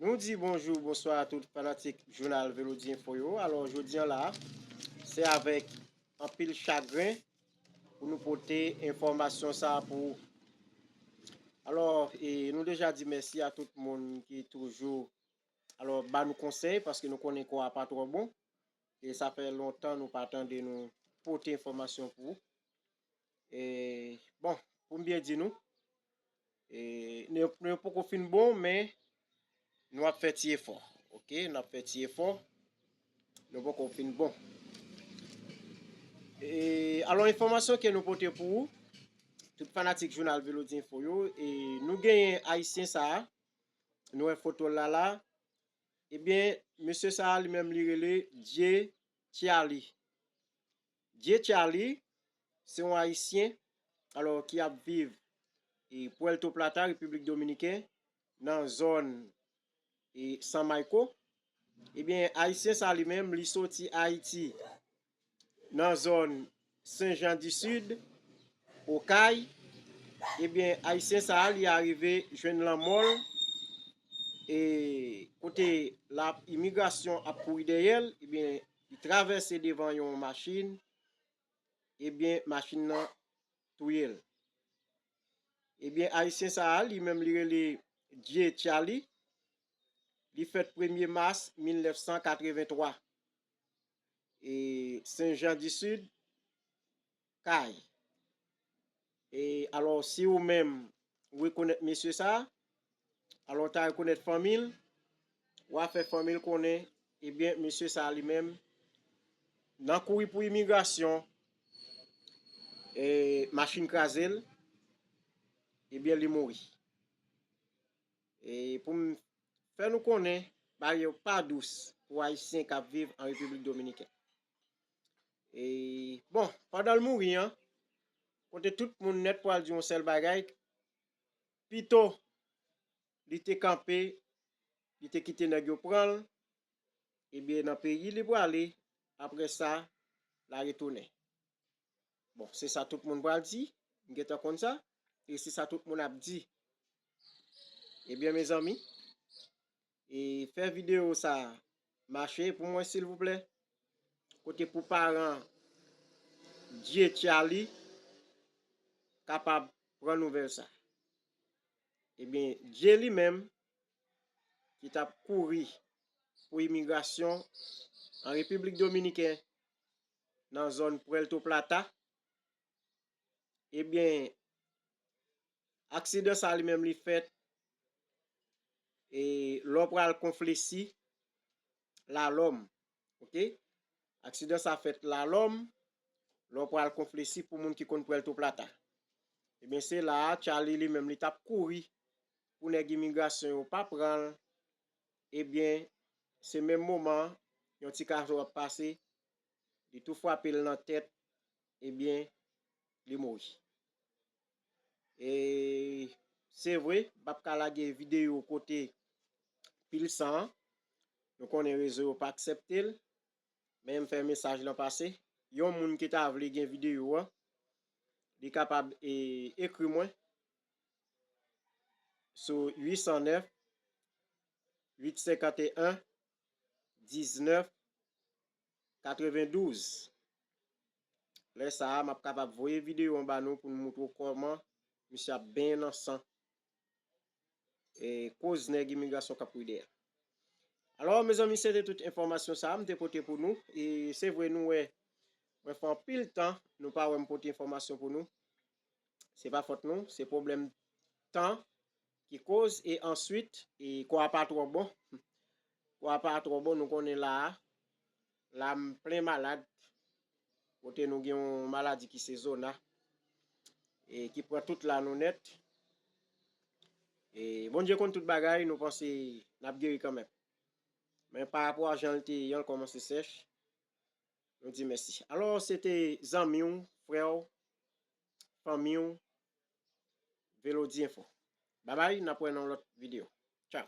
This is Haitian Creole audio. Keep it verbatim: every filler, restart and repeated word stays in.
Nou di bonjou, bonswa a tout fanatik jounal Velodi Enfo yo. Alò, jodi a la, se avèk anpil chagren pou nou pote enfòmasyon sa a pou ou. Alò, e, nou deja di mèsi a tout moun ki toujou, alò, ba nou konsèy, paske nou konnen kò a pa twò bon. E sa fè lontan nou pa tande nou pote enfòmasyon pou ou. E, bon, pou m byen di nou, e, nou, nou poko fin bon, men nou ap fè ti efò. Oke, n ap fè ti efò. Nou poko fin bon. E, alò, enfòmasyon ke nou pote pou ou, tout fanatik jounal Velodi Enfo yo, e nou genyen Ayisyen sa a, nou wè foto l la la. Ebyen, mesye sa a, li menm, li rele Dye Charlie. Dye Charlie, se yon Ayisyen, alò, ki ap viv, e, Puerto Plata, Repiblik Dominiken, nan zòn, e, San Marco. Ebyen, Ayisyen sa li menm, li soti Ayiti, nan zòn Sen Jan di Sid, Okay. Ebyen, Ayisyen sa a, li arive jwenn lanmò l, e kote la imigrasyon ap kouri dèyè l, ebyen, li travèse devan yon machin, ebyen, machin nan touye l. Ebyen, Ayisyen sa a, li menm, li rele Dye Charlie. Li fèt premye mas mil nèf san katrevenntwa. E Sen Jan di Sid, Kay. E alò, si ou menm, ou rekonèt mesye sa a, alò, w ta rekonèt fanmi l, w a fè fanmi l konnen, ebyen, mesye sa a li menm, nan kouri pou imigrasyon, e machin kraze l, ebyen, li mouri. E pou m fè nou konnen, bagay yo pa dous pou Ayisyen k ap viv an Repiblik Dominiken. E, bon, pandan l mouri an, kote tout moun nèt pral di yon sèl bagay, pito li te kanpe, li te kite nèg yo pran l, ebyen, nan peyi li prale, apre sa, l a retounen. Bon, se sa tout moun pral di, m gentan konn sa, e se sa tout moun ap di. Ebyen, mezanmi, e fè videyo sa a mache pou mwen, silvouplè. Kote pou paran Dye Charlie kapab pran nouvèl sa. Ebyen, Dye li menm, ki t ap kouri pou imigrasyon an Repiblik Dominiken, nan zòn Puerto Plata, ebyen, aksidan sa li menm li fèt, e lè w pral Konflesi, Lalòm. Oke? Aksidan sa fèt Lalòm, lè w pral Konflesi pou moun ki konn Puerto Plata. Ebyen, se la a, Charlie li menm li t ap kouri pou nèg imigrasyon yo pa pran l. Ebyen, se menm moman, yon ti kato ap pase, li tou frape l nan tèt, ebyen, li mouri. E se vre, m p ap ka lage videyo kote pil san an. Nou konnen rezo yo pa aksepte l, men m fè mesaj lan pase. Yon moun ki ta vle gen videyo an, li kapab, e, ekri mwen sou uit san nèf, uit senkanteyen, diznèf, katrevendouz. Lè sa a, m ap kapab voye videyo an ba nou pou n moutre w kòman misye ap benyen nan san, e, koz nèg imigrasyon k ap kouri dèyè. Alò, mezanmi, se te tout enfòmasyon sa a m te pote pou nou. E se vre, nou wè, mwen fè anpil tan, nou pa wè m pote enfòmasyon pou nou. Se pa fòt nou, se pwoblèm tan ki koz. E answit, e kò a pa twò bon. Kò a pa twò bon, nou konnen la a, la m plen malad. Kote nou gen yon maladi ki se zona, e ki pran tout la nou nèt. E Bondye konn tout bagay, nou panse n ap geri kanmenm. Men pa rapò a jan l te ye an, l kòmanse sèch, nou di mèsi. Alò, se te zanmi w, frè w, fanmi w, Velodi Enfo. Babay, n ap wè nan lòt videyo. Tchaw.